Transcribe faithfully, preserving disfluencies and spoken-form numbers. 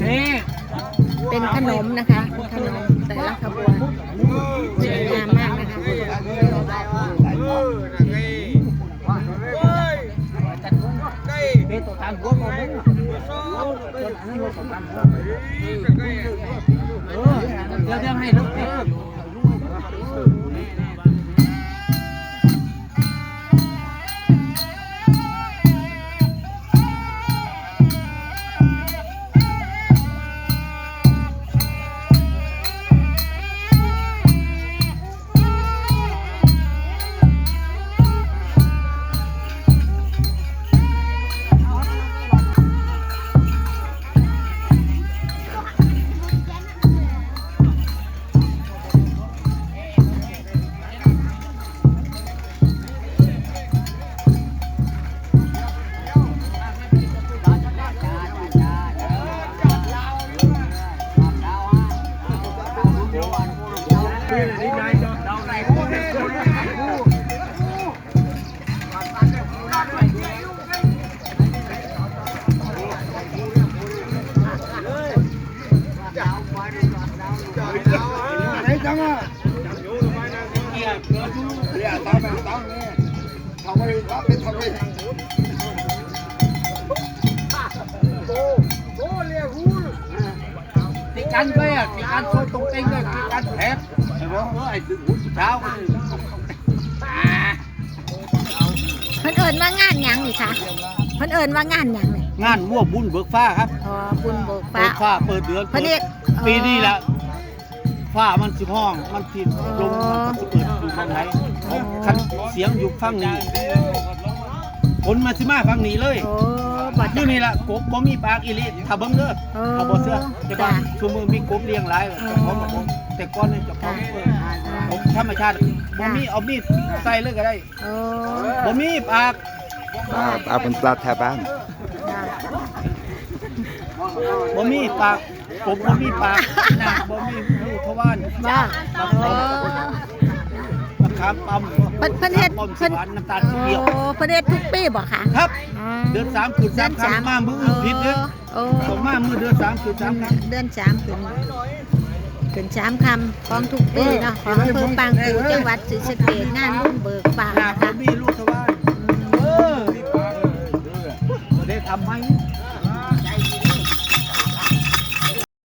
นี่ เป็นขนมนะคะ ขนมแต่ละขบวน สวยงามมากนะคะ เดี๋ยวเดี๋ยวให้ลูก ตีกันด้วยอ่ะ ตีกันโชว์ตรงเต็งด้วย ตีกันแผล ไอ้บอกเออ ไอ้ดึงหูเช้าก็เลย เพิ่นเอิ้นว่างานหยังนี่คะ เพิ่นเอิ้นว่างานหยังนี่ งานวัวบุญเบิกฟ้าครับ อ๋อ บุญเบิกฟ้า เบิกฟ้าเปิดเดือน เพิ่นเฮ็ด เปิด อ๋อ ปีนี้ละ ฟ้ามันสิห้อง มันสิลม มันก็สิเปิดอยู่ทางไหน อ๋อ คันเสียงอยู่ฝั่งนี้ ฝนมันสิมาฝั่งนี้เลย โอ้ บ่ อยู่ จ้ะ นี่ละ กบบ่มีปากอีหลี ถ้าเบิ่งเด้อ โอ้ ถ้าบ่เชื่อ แต่ว่า จ้ะ ซุมื้อมีกบเลี้ยงหลาย อ๋อ เจ้าของก็บ่ แต่ก่อนนี่เจ้าของ ค่ะ เปิด ค่ะ กบธรรมชาติ บ่มี ค่ะ เอามีดใส่เลยก็ได้ โอ้ บ่มีปาก ปลา ปลาเป็นปลาแถวบ้าน ค่ะ บ่มีปาก ผมบ่มีปาก นะ บ่มีรูทวาร บ่ ครับ โอ้ มะขามป้อม เพิ่น เพิ่นเฮ็ด มะขามป้อม เพิ่น สีหวาน น้ำตาลสีเขียว โอ้ เพิ่นเฮ็ดทุกปีบ่คะ ครับ อ๋อ เดือนสามขึ้นสามค่ำ เดือนสาม มามื้ออื่นผิดเด้อ โอ้ ต้องมามื้อเดือนสามขึ้นสามค่ำ เดือนสามขึ้น ขึ้นสามค่ำของทุกปีเนาะ ของอำเภอปางกู่ จังหวัดศรีสะเกษ งานบุญเบิกฟ้า หน้า นะคะ ผมมีลูกทวาร เออ ได้ทำไหม